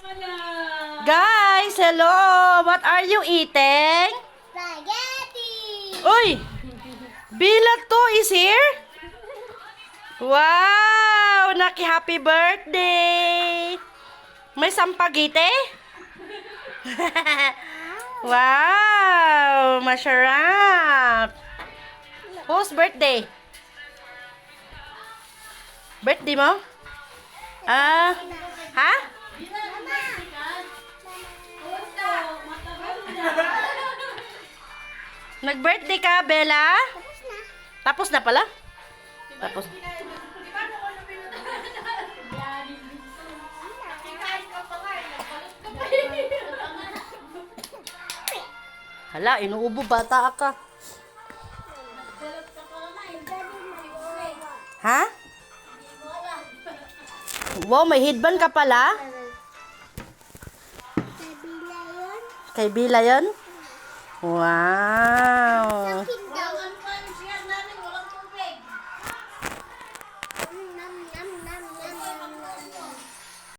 Guys, hello! What are you eating? Spaghetti! Uy! bella2 is here? Wow! Naki, happy birthday! May sampagite? Wow! Masarap! Whose birthday? Birthday mo? Ha? Nag-birthday ka, Bella? Tapos na pala? Tapos. Hala, inuubo bata ka. Ha? Wow, may headband ka pala? Kay Bila yun? Wow.